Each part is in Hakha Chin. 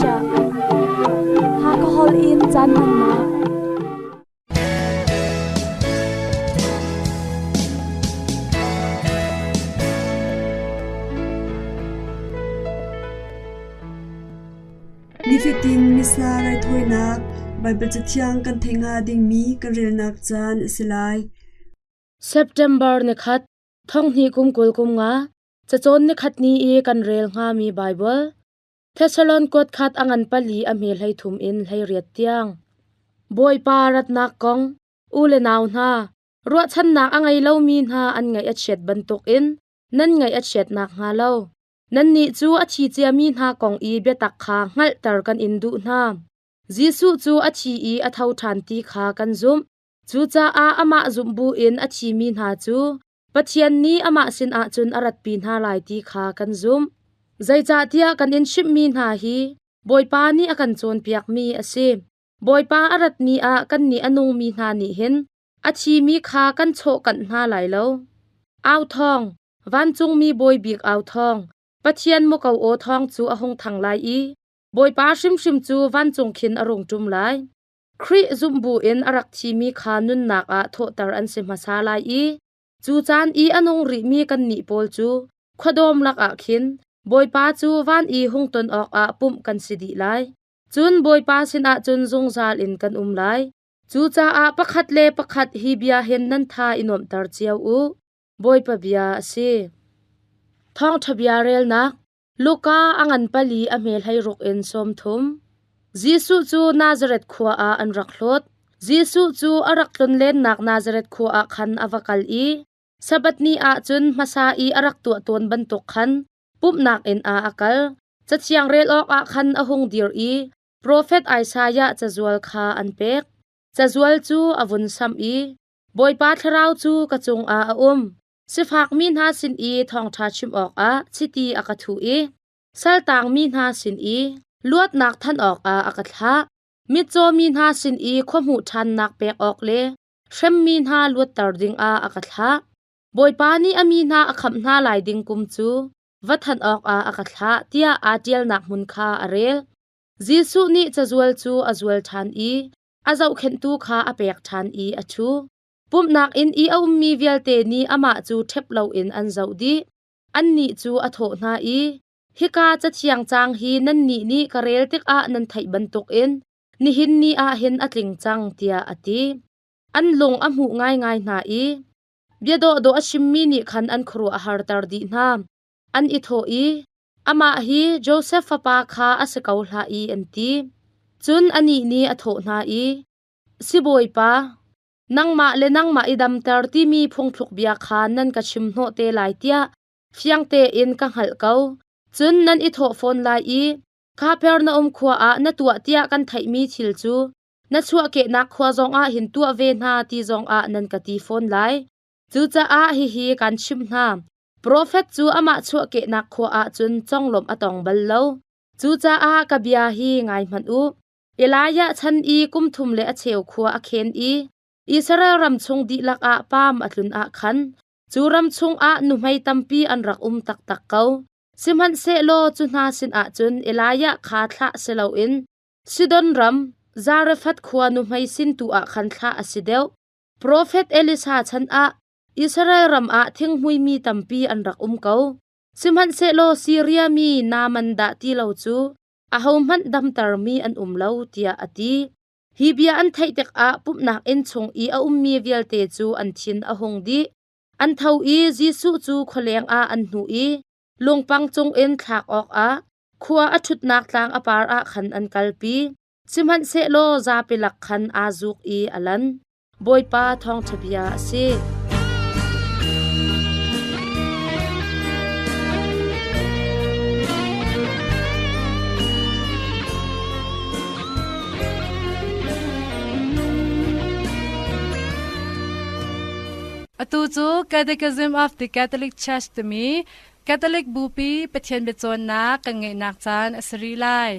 chiah. Hakha holh in caan hmannak. Nifatin Missa raithawinak Baibal Cathiang kan theih hnga dingmi kan relnak caan a si lai. September nikhat, thonghnih kum 20 kum nga, cacawn nikhat ni i kan rel hngami Baibal Thessalon kuat khat a ngan pali a hme 13 in 18 tiang. Bawipa ratnak kong, u le nau hna, ruahchannak a ngei lomi hna an ngaih a chiat bantukin nan ngaih a chiat nakhnga lo. Nannih cu a thi ciami hna kong i biatak kha hngalhter kan in duh hna. Jesuh cu a thi i a tho ṭhan ti kha kan zumh. Cucaah amah zumh buin a thimi hna cu Pathian nih amah sinah cun a ratpi hna lai ti kha kan zumh. Zeicahtiah kan in chimhmi hna hi Bawipa nih a kan cawnpiakmi a si. Bawipa a rat ni ah kannih a nungmi hna nih hin a thimi kha kan chawhkanh hna lai lo. Au thawng, vancungmi bawi bik au thawng, Pathian muko aw thawng cu a hung thang lai i Bawipa hrimhrim cu vancung khin a rung ṭum lai. Khrih zumh buin a rak thimi kha nunnak ah thawhter an si hmasa lai i cu caan i a nung rihmi kannih pawl cu khuadawm lakah khin Bawipa cu van i hung ton awkah pumh kan si dih lai. Cun Bawipa sinah cun zungzal in kan um lai. Cucaah pakhat le pakhat hi bia hin nan tha i nuamhter cio u. Bawipa bia a si. Thawngṭha bia relnak Luka a ngan pali a hme 16 in 30. Jesuh cu Nazareth khua ah an rak hlawt. Jesuh cu a rak tlonlennak Nazareth khua ah khan a va kal i Sabbath ni ah cun hmasa i a rak tuah tawn bantuk khan pumhnak inn ah a kal. Cathiang rel awkah khan a hung dir i profet Isaiah cazual kha an pek. Cazual cu a vun samh i, Bawipa Thlarau cu ka cungah a um. Sifakmi hna sin i thawngṭha chim awkah chiti a ka thuh i saltangmi hna sin i luatnak thanh awkah a ka thlah. Mitcaw mi hna sin i khuahmuh ṭhannak pek awk le hremmi hna luatter dingah a ka thlah. Bawipa nih a mi hna a khamh hna lai ding kum cu va thanh awkah a ka thlah, tiah aa ṭialnak hmun kha a rel. Jesuh nih cazual cu a zual ṭhan i a zohkhenhtu kha a pek ṭhan i a ṭhu. Pumhnak inn i a ummi vialte nih amah cu ṭhep loin an zoh dih. Annih cu a thawh hna i, Hika cathiang caang hi nannih nih ka rel tikah nan theih bantukin nihin ni ah hin a tling cang, tiah a ti. An lung a hmuh ngaingai hna i bia dawhdawh a chimmi nih khan an khuaruah a harter dih hna. An i thawh i, Amah hi Josef fapa kha a si ko hlah i, an ti. Cun anih nih a thawh hna i, Sibawipa, nangmah le nangmah i damter timi phungthluk bia kha nan ka chim hnawh te lai tiah fiang tein ka hngalh ko. Cun nan i thawh fawn lai i, Kapernaum khua ah na tuah tiah kan theihmi thil cu na chuahkehnak khua zongah hin tuah ve hna ti zongah nan ka ti fawn lai. Cucaah hihi kan chimh hna, profet cu amah chuahkehnak khua ah cun conglawmh a tong bal lo. Cucaah ka bia hi ngai hmanh u. Elijah chan i kum thum le a cheu khua a khen i Israel ram chung dihlak ah paam a tlun ah khan cu ram chungah nuhmei tampi an rak um taktak ko. Sihmanhsehlaw cu hna sinah cun Elijah kha thlah si loin Sidon ram Zarephath khua nuhmei sin tu ah khan thlah a si deuh. Profet Elisha chan ah Israel ram ah thinghmuimi tampi an rak um ko. Sihmanhsehlaw Siria mi Naaman dah ti lo cu ahohmanh damtermi an um lo, tiah a ti. Hi bia an theih tikah pumhnak inn chung i a ummi vialte cu an thin a hung dih. An tho i Jesuh cu khualeng ah an hnuh i lungpang cungin thlak awkah khua a ṭhutnak tlang a par ah khan an kalpi. Sihmanhsehlaw zapi lak khan aa zuk i a lan. Bawipa thawngṭha bia a si. Atu cu Catechism of the Catholic Church timi Catholic Bupi Pathian biacawnnak kan ngeihnak caan a si rih lai.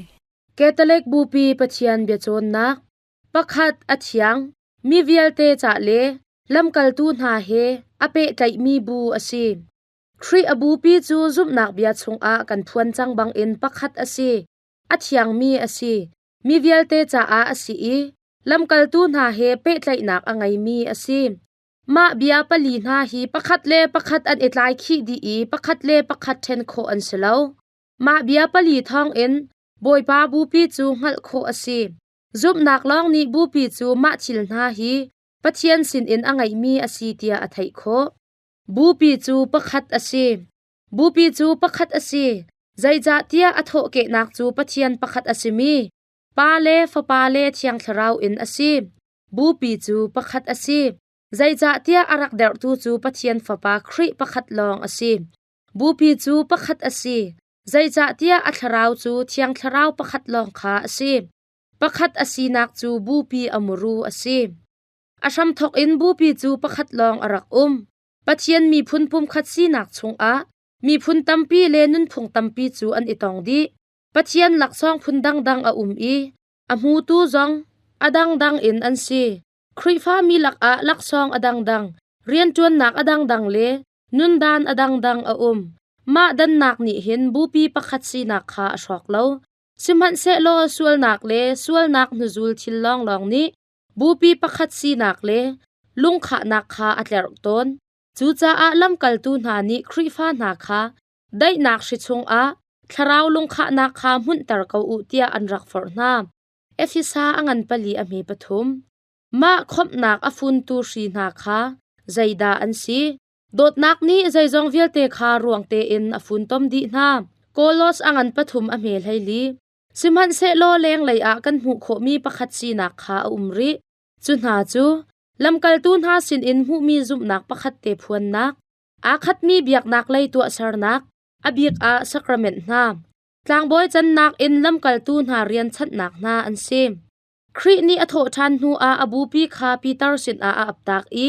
Catholic Bupi Pathian biacawnnak pakhat a thiang mi vialte ca le lamkaltu hna he a pehtlaihmi bu a si. Khrih a bupi cu zumhnak bia chungah kan phuan cang bangin pakhat a si. A thiangmi a si. Mi vialte caah a si i lamkaltu hna he pehtlaihnak a ngeimi a si. Mah bia pali hna hi pakhat le pakhat an i tlaikhih dih i pakhat le pakhat ṭhen khawh an si lo. Mah bia pali thawngin Bawipa Bupi cu hngalh khawh a si. Zumhnak lawng nih Bupi cu mah thil hna hi Pathian sinin a ngeihmi a si tiah a theih khawh. Bupi cu pakhat a si. Bupi cu pakhat a si. Zeicahtiah a thawhkehnak cu Pathian pakhat a simi Pa le Fapa le Thiang Thlarau in a si. Bupi cu pakhat a si. Zeicahtiah a rak derhtu cu Pathian Fapa Khrih pakhat lawng a si. Bupi cu pakhat a si. Zeicahtiah a thlarau cu Thiang Thlarau pakhat lawng kha a si. Pakhat a sinak cu bupi a muru a si. A hramthawk in bupi cu pakhat lawng a rak um. Pathian miphun pumkhat sinak chungah miphun tampi le nunphung tampi cu an i tong dih. Pathian laksawng phun dangdang a um i a hmutu zong a dangdang in an si. Khrihfami lakah laksawng a dangdang, rianṭuannak a dangdang le nundan a dangdang a um. Mah dannak nih hin bupi pakhat sinak kha a hrawk lo. Sihmanhsehlaw sualnak le sualnak hnuzul thil lawnglawng nih bupi pakhat sinak le lungkhahnak kha a tlerh tawn. Cucaah lamkaltu hna nih Khrihfa hna kha daihnak hri chungah thlarau lungkhahnak kha hmunhter ko u tiah an rak forh hna. Efesa a ngan pali a hme pathum. Mah khawmhnak a funtu hri hna kha zeidah an si? Dawtnak nih zeizong vialte kha ruang tein a funtom dih hna. Kolos a ngan pathum a hme hleili. Sihmanhsehlaw lenglei ah kan hmuh khawhmi pakhat sinak kha a um rih. Cu hna cu lamkaltu hna sinin hmuhmi zumhnak pakhat te phuannak, aa khatmi biaknak lei tuahsernak, a bik ah sacrament hna, tlangbawi cannak in lamkaltu hna rian chanhnak hna an si. Khrih nih a thawh ṭhan hnuah a bupi kha Peter sinah a aptak i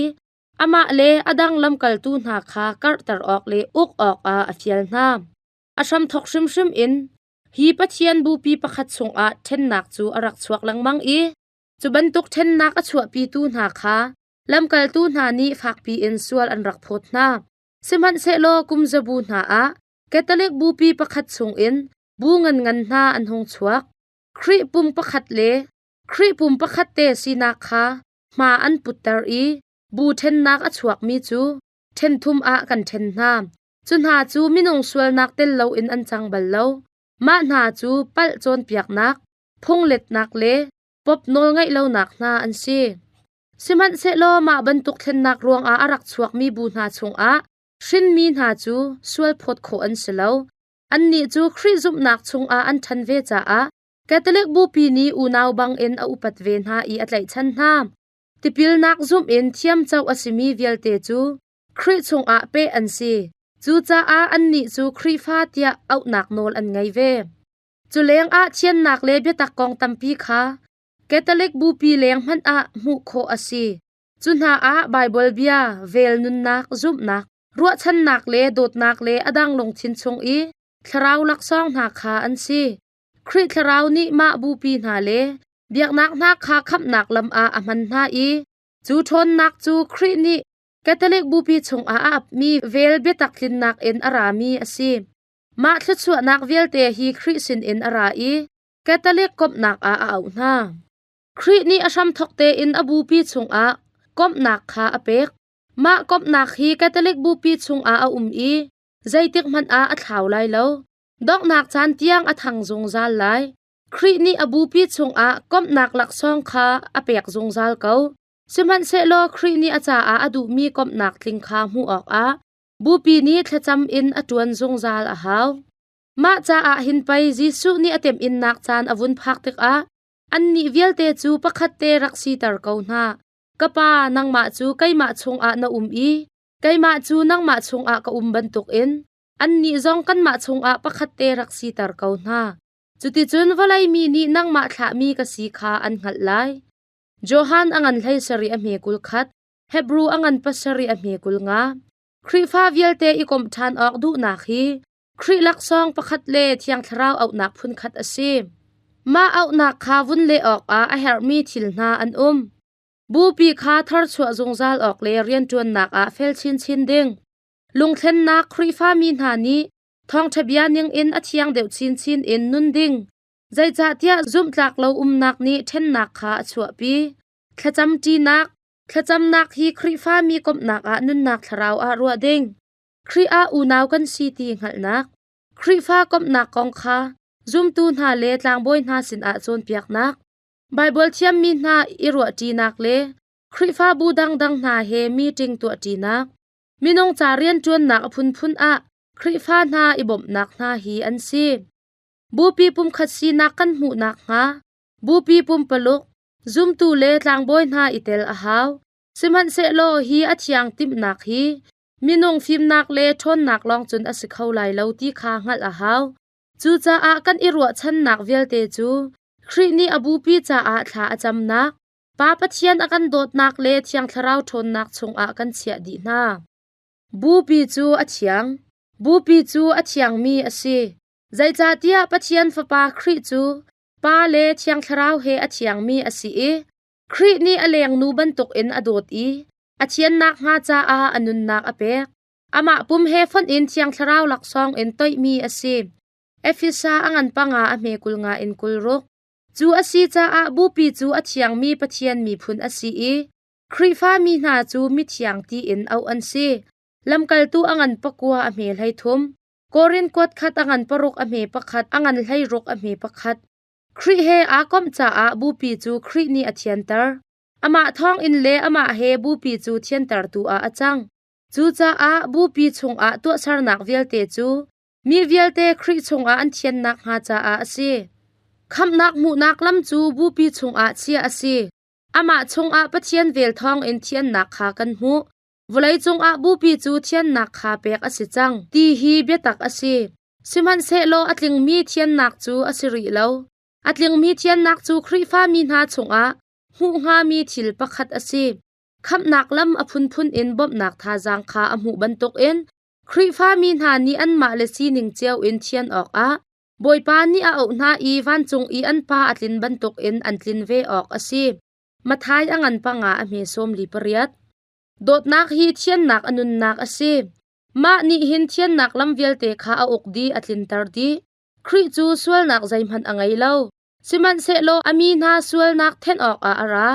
amah le a dang lamkaltu hna kha karhter awk le uk awkah a fial hna. A hramthawk hrimhrim in hi Pathian bupi pakhat chungah ṭhennak cu a rak chuak lengmang i cu bantuk ṭhennak a chuahpitu hna kha lamkaltu hna nih fakpi in sual an rak phawt hna. Sihmanhsehlaw kum zabu hna ah Catholic bupi pakhat chungin bu nganngan hna an hung chuak. Khrih pum pakhat le Khrih pum pakhat te sinak kha hma an putter i bu ṭhennak a chuakmi cu ṭhenthum ah kan ṭhen hna. Cu hna cu minung sualnak tel loin an cang bal lo. Mah hna cu palh cawnpiaknak, phungletnak le pop nawlngaih lonak hna an si. Sihmanhsehlaw mah bantuk thlennak ruangah a rak chuakmi bu hna chungah hrinmi hna cu sual phawt khawh an si lo. Annih cu Khrih zumhnak chungah an ṭhan ve caah Catholic Bupi nih unau bangin a upat ve hna i a tlaihchan hna. Tipilnak zumh in thiamcoh a simi vialte cu Khrih chungah peh an si. Cucaah annih cu Khrihfa tiah auhnak nawl an ngei ve. Cu lengah thiannak le biatak kong tampi kha Catholic Bupi leng hmanh ah hmuh khawh a si. Cu hna ah Baibal bia, vel nunnak, zumhnak, ruahchannak le dawtnak le a dang lungthin chung i thlarau laksawng hna kha an si. Khrih thlarau nih mah bupi hna le biaknak hna kha khamhnak lam ah a hman hna i cu ṭhawnnak cu Khrih nih Catholic Bupi chungah a apmi vel biatak tlinnak in a rami a si. Mah thluachuahnak vialte hi Khrih sinin a ra i Catholic komhnak ah a auh hna. Khrih nih a hramthawk tein a bupi chungah komhnak kha a pek. Mah komhnak hi Catholic Bupi chungah a um i zeitik hmanh ah a thlau lai lo. Donghnak caan tiang a thang zungzal lai. Khrih nih a bupi chungah komhnak laksawng kha a pek zungzal ko. Sihmanhsehlaw Khrih nih a caah a duhmi komhnak tling kha hmuh awkah bupi nih thlacam in a ṭuan zungzal a hau. Mah caah hin pei Jesuh nih a temhinnak caan a vun phak tikah annih vialte cu pakhat te rak siter ko hna. Ka Pa, nangmah cu keimah chungah na um i keimah cu nangmah chungah ka um bantukin annih zong kanmah chungah pakhat te rak siter ko hna. Cuticun vawlei mi nih nangmah thlahmi ka si kha an hngalh lai. Johan a ngan hlei sarih a hme kul khat, Hebru a ngan pasarih a hme kul nga. Khrihfa vialte i komh ṭhan awk duhnak hi Khrih laksawng pakhat le Thiang Thlarau auhnak phunkhat a si. Mah auhnak kha vun leh awkah a herhmi thil hna an um. Bupi kha tharchuah zungzal awk le rianṭuannak ah fel chinchin ding. Lungthlennak Khrihfami hna nih thawngṭha bia ningin a thiang deuh chinchin in nun ding. Zeicahtiah zumhtlak lo umnak nih ṭhennak kha a chuahpi. Thlacam ṭinak Thlacamnak hi Khrihfami komhnak ah nunnak thlarau ah ruah ding. Khrih ah unau kan si ti hngalhnak. Khrihfa komhnak kong kha zumtu hna le tlangbawi hna sinah cawnpiaknak. Baibal thiammi hna i ruahṭinak le Khrihfabu dangdang hna he meeting tuahṭinak. Minung ca rianṭuannak a phunphun ah Khrihfa hna i bawmhnak hna hi an si. Bupi pumkhat sinak kan hmuh nakhnga bupi pumpaluk, zumtu le tlangbawi hna i tel a hau. Sihmanhsehlaw hi a thiang timhnak hi minung fimnak le ṭhawnnak lawng cun a si kho lai lo ti kha hngalh a hau. Cucaah kan i ruahchannak vialte cu Khrih nih a bupi caah thla a camnak, Pa Pathian a kan dawtnak le Thiang Thlarau ṭhawnnak chungah kan chiah dih hna. Bupi cu a thiang. Bupi cu a thiangmi a si. Zeicahtiah Pathian Fapa Khrih cu Pa le Thiang Thlarau he a thiangmi a si i Khrih nih a lengnu bantukin a dawt i a thian nakhnga caah a nunnak a pek. Amah pum he fonh in Thiang Thlarau laksawng in toihmi a si. Efesa a ngan panga a hme 50 nga in 60. Cu a si caah bupi cu a thiangmi Pathian miphun a si i Khrihfami hna cu mithiang tiin auh an si. Lamkaltu a ngan pakua a hme 33. Korin kuat khat a ngan paruk a hme pakhat a ngan 16 a hme pakhat. Khrih he aa komh caah bupi cu Khrih nih a thianter. Amah thawngin le amah he bupi cu thiantertu ah a cang. Cucaah bupi chungah tuahsernak vialte cu mi vialte Khrih chungah an thian nakhnga caah a si. Khamhnak hmuhnak lam cu bupi chungah chiah a si. Amah chungah Pathian vel thawngin thiannak kha kan hmuh. Vawleicung ah bupi cu thiannak kha pek a si cang ti hi biatak a si. Sihmanhsehlaw a tlingmi thiannak cu a si rih lo. A tlingmi thiannak cu Khrihfami hna chungah hmuh hngami thil pakhat a si. Khamhnak lam a phunphun in bawmhnak thazaang kha a hmuh bantukin Khrihfami hna nih anmah le sining cio in thian awkah Bawipa nih a auh hna i vancung i an Pa a tlin bantukin an tlin ve awk a si. Matthai a ngan panga a hme 48. Dawtnak hi thiannak a nunnak a si. Mah nih hin thiannak lam vialte kha a uk dih, a tlinter dih. Khrih cu sualnak zeihmanh a ngei lo. Sihmanhsehlaw a mi hna sualnak thenh awkah a ra.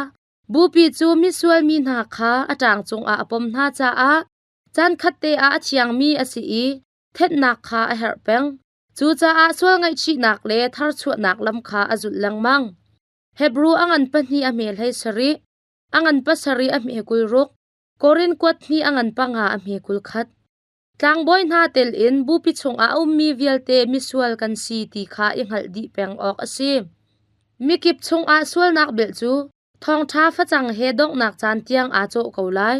Bupi cu misual mi hna kha a ṭang cungah a pom hna caah caankhat te ah a thiangmi a si i thenhnak kha a herh peng. Cucaah sual ngaihchihnak le tharchuahnak lam kha a zulh lengmang. Hebru a ngan pahnih a hme hlei sarih, a ngan pasarih a hme 60, Korin kuat hnih a ngan panga a hme 21. Tlangbawi hna tel in bupi chungah a ummi vialte misual kan si ti kha i hngalh dih peng awk a si. Mikip chungah sualnak belh cu thawngṭha facang he donghnak caan tiang aa cawh ko lai.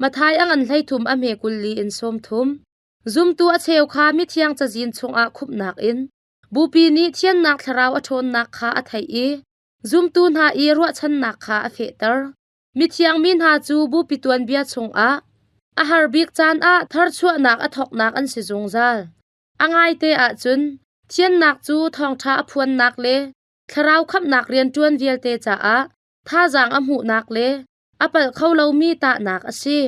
Matthai a ngan 33 a hme 40 in 30. Zumtu a cheu kha mithiang cazin chungah khumhnak in Bupi nih thiannak thlarau a ṭhawnnak kha a theih i zumtu hna i ruahchannak kha a fehter. Mithiang mi hna cu bupi tuanbia chungah a har bik caan ah tharchuahnak a thawknak an si zungzal. A ngaite ahcun thiannak cu thawngṭha a phuannak le thlarau khamhnak rianṭuan vialte caah thazaang a hmuhnak le a palh kho lomi tahnak a si.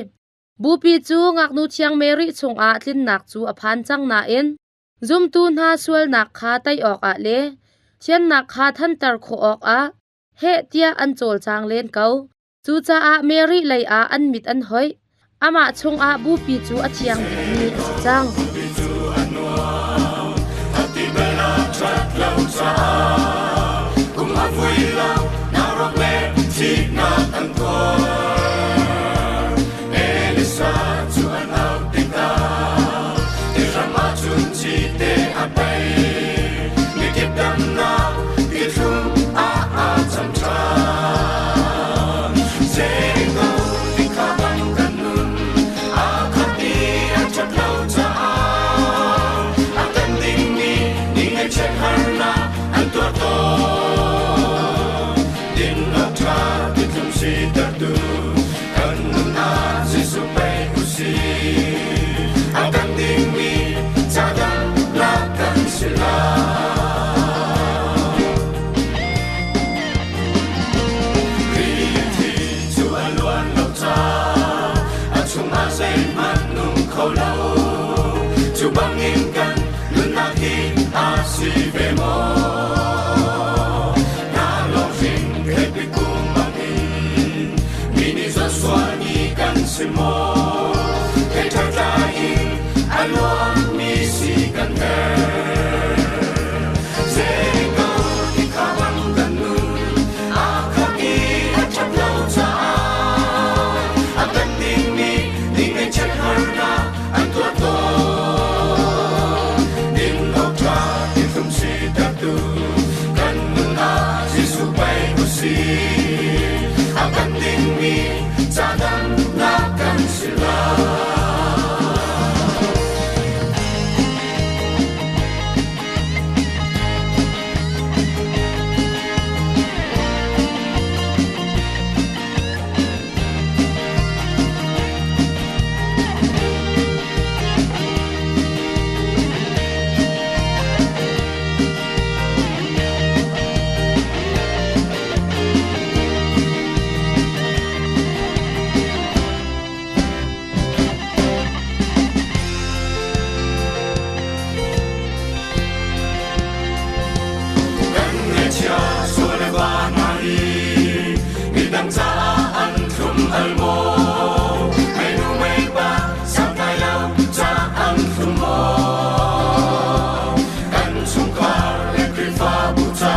Bupi cu ngaknu thiang Mary chungah tlinnak cu a phan cang nain Zumtu hna sualnak kha tei awkah le thiannak kha thanter khawh awkah heh tiah an cawlcang len ko. Cucaah Mary lei ah an mit an hoih. Amah chungah bupi cu a thiang bikmi a si cang. Cu bangin kan nunnak hi a si ve maw? A kan dingmi ca damnak kan si lai. Kan ngaihchia sual le va hna hi midang caah an thlum al maw? Mei nu mei pa santlai lo ca an thlum maw? Kan chungkhar le Khrihfabu ca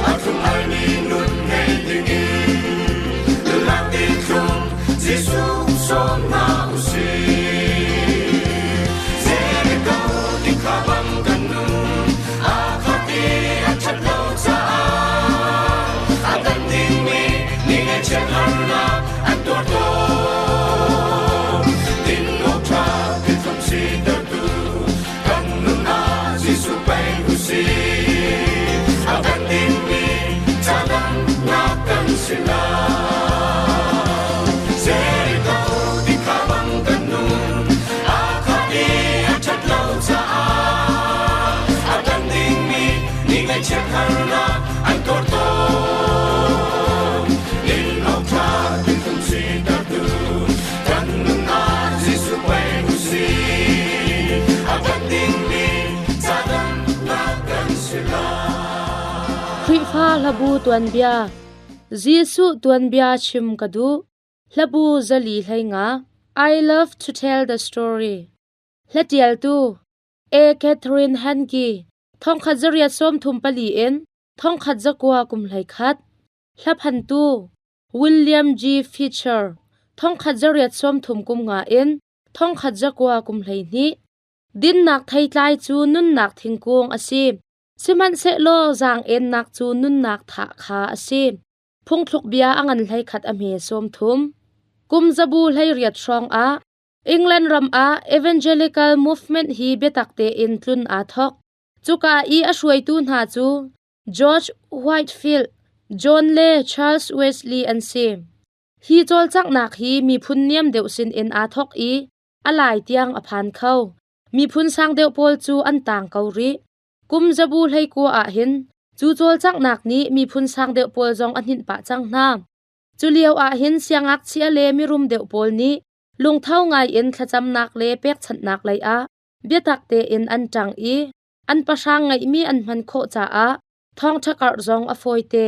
a thlum almi nun ngei dingin nunnak ti thlum Jesuh sawm hna usih. Jericho ti kha bang kan nun aa khat i a ṭhat lo caah a kan dingmi ni ngaihchiat harnak an tuar tawn. Din awk ṭha thilthlum sitertu kan nun ah Jesuh peng usih. A kan dingmi ca damnak kan si lai. Jericho ti kha bang kan nun aa khat i a ṭhat lo caah a kan dingmi ni ngaihchiat harnak an tuar tawn. Din awk ṭha thinlung sitertu kan nun ah Jesuh peng usih. A kan dingmi ca damnak kan si lai. Khrihfa hlabu tuanbia Jesuh tuanbia chim ka duh. Hlabu 415 I love to tell the story. Hlatialtu A. Catherine Hanke 1834 in 1921. Hlaphantu William G. Fisher 1835 in 1912. Dinnak theitlai cu nunnak thingkung a si. Sihmanhsehlaw zaang-ennak cu nunnak thah kha a si. Phungthluk bia a ngan 11 a hme 30. Kum zabu 18 hrawng ah England ram ah Evangelical movement hi biatak tein tlun aa thawk. Cuka i a hruaitu hna cu George Whitefield, John le Charles Wesley an si. Hi cawlcanghnak hi miphun niam deuh sinin aa thawk i a lai tiang a phan kho. Miphun sang deuh pawl cu an tang ko rih. Kum zabu 19 ah hin cu cawlcanghnak nih miphun sang deuh pawl zong a hninh pah cang hna. Cu lio ah hin siangngakchia le mirum deuh pawl nih lungtho ngai in thlacamnak le pekchanhnak lei ah biatak tein an ṭang i an pahrang ngeihmi an hman khawh caah thawngṭha karh zong a fawite.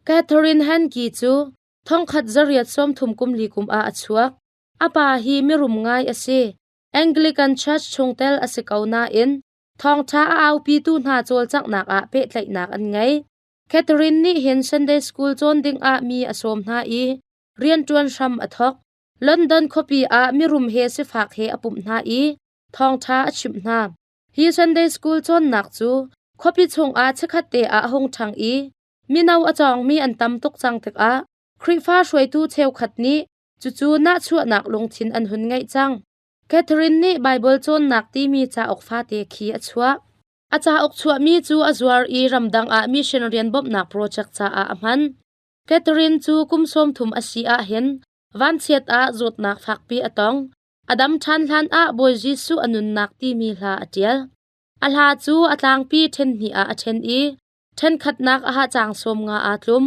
Catherine Hanke cu 1834 kum ah a chuak. A pa hi mirum ngai a si. Anglican Church chungtel a si ko nain thawngṭha a aupitu hna cawlcanghnak ah pehtlaihnak an ngei. Catherine nih hin Sunday School cawn dingah mi a sawm hna i rianṭuan hram a thawk. London khuapi ah mirum he sifak he a pumh hna i thawngṭha a chimh hna. Hi Sunday School cawnnak cu khuapi chungah chikkhat te ah a hung ṭhang i mino a cawngmi an tam tuk cang tikah Khrihfa hruaitu cheukhat nih cucu nahchuahnak lungthin an hun ngeih cang. Catherine nih Baibal cawnnak timi cauk fate khi a chuah. A cauk chuahmi cu a zuar i ramdang ah mission rian bawmhnak project caah a hman. Catherine cu kum 30 a si ahhin vanchiat ah zawtnak fakpi a tong. A dam ṭhan hlan ah Bawi Jesuh a nunnak timi hla a ṭial. A hla cu a tlangpi ṭhen hnih ah a ṭhen i ṭhenkhatnak ah caang 50 aa tlum.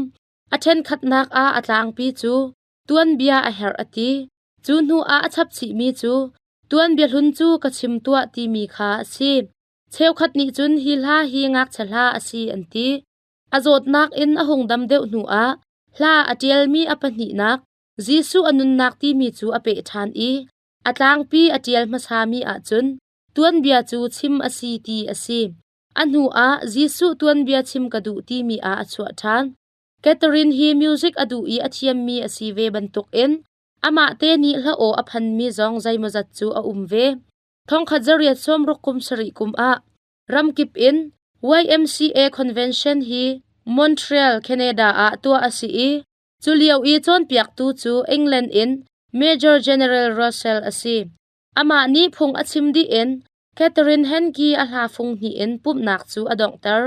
A ṭhenkhatnak ah a tlangpi cu tuanbia a herh a ti. Cu hnu ah a chapchihmi cu tuanbia hlun cu ka chim tuah timi kha a si. Cheukhat nih cun hi hla hi ngakchia hla a si an ti. A zawtnak in a hung dam deuh hnu ah hla a ṭialmi a pahnihnak Jesuh a nunnak timi cu a peh ṭhan i a tlangpi a ṭial hmasami ahcun tuanbia cu chim a si ti a si. A hnu ah Jesuh tuanbia chim ka duh timi ah a chuah ṭhan. Catherine hi music a duh i a thiammi a si ve bantukin amah te nih hla aw a phanmi zong zeimawzat cu a um ve. 1867 kum ah ramkip in YMCA Convention hi Montreal, Canada ah tuah a si i Cu lio i cawnpiaktu cu England in Major General Russell a si. Amah nih phung a chim dih in Catherine Henke a hla fung hnih in pumhnak cu a donghter.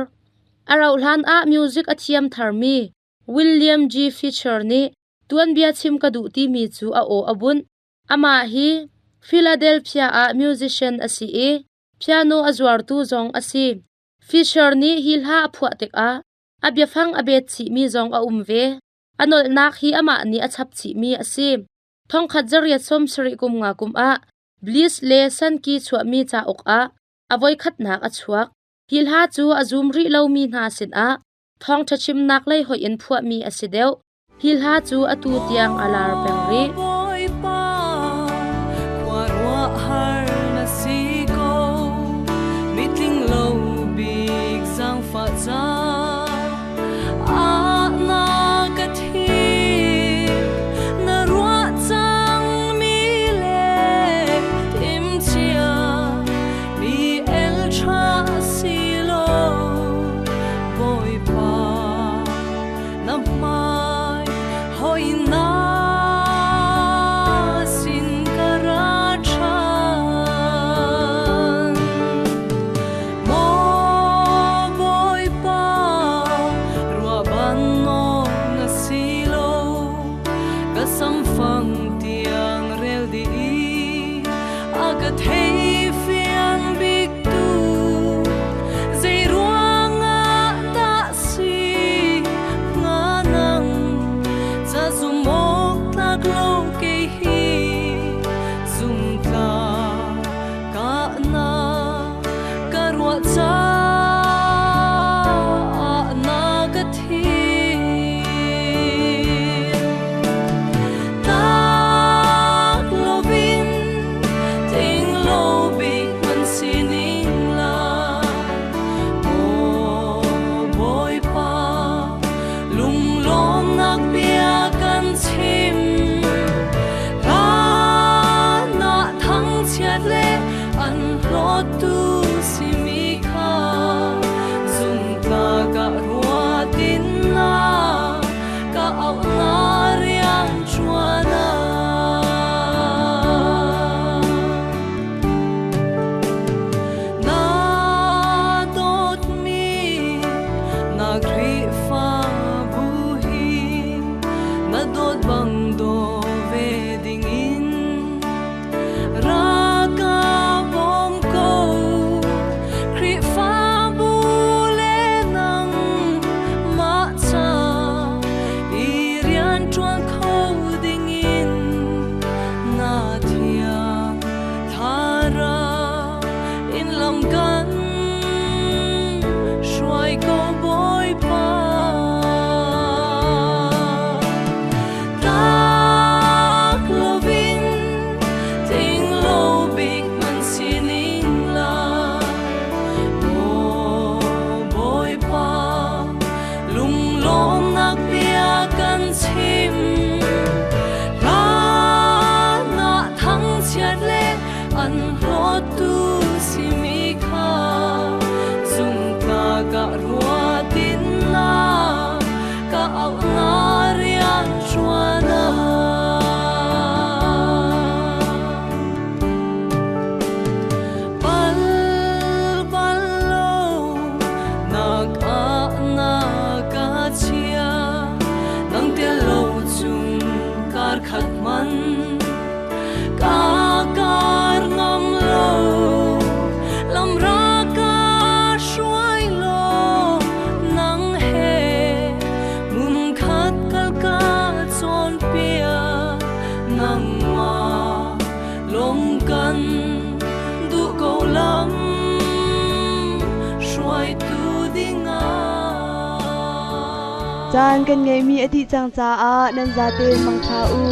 A rauhhlan ah music a thiam tharmi William G. Fisher nih tuanbia chim ka duh timi cu a aw a bunh. Amah hi Philadelphia ah musician a si i piano a zuartu zong a si. Fisher nih hi hla a phuah tikah a biafang a bet chihmi zong a um ve. A nolhnak hi amah nih a chap chihmi a si. Thongkhat zariat 70 kum nga kum ah Bliss le Sankey chuahmi cauk ah a voikhatnak a chuak. Hi hla cu a zum rih lomi hna sinah thawngṭha chimnak lei hoih in phuahmi a si deuh. Hi hla cu atu tiang a lar peng rih. Bawipa, khuaruahhar na si ko, mitling lo bik zaangfah ca. Ah na ka thim, na ruah cangmi le thimcia mi el ṭha si lo, Bawipa. Na hmai hoi na sin ka ra ṭhan. Maw Bawipa, ruahban nawl na si lo, ka samfang tiang rel dih i a ka thei fiang biktu zei ruangah dah si hnga nang ca zum awk tlak lo kei hi zumtla ka na ka ruah caah na ka thim tak lovin ting lo bik man sining la Maw Bawipa lunglawmnak bia kan chim hlan ah thangchiat le an hlawttu simi kha zumtlak ah ruatin na ka auh na rian ṭuan ah. Na dawtmi na Khrihfabu hi na dawt bang daw ve dingin ra ka bawm ko. Khrihfabu le nang mah ca i rian ṭuan kho dingin na thiang thlarau in lam kan hruai ko Bawipa. Tak lovin ting lo bik man sining la Maw Bawipa lunglawmnak bia kan chim hlan ah thangchiat le an hlawttu simi kha zumtlak ah ruatin na ka auh na rian ṭuan ah. Pal bal lo nak ah na ka chia nang tel lo cun kar khat man ka kar ngam lo lam ra ka hruai lo nang he mun khat kal ka cawnpiak nangmah lawng kan duh ko lam hruaitu dingah. Caan kan ngeihmi a dih cang caah nan zate mangṭha u.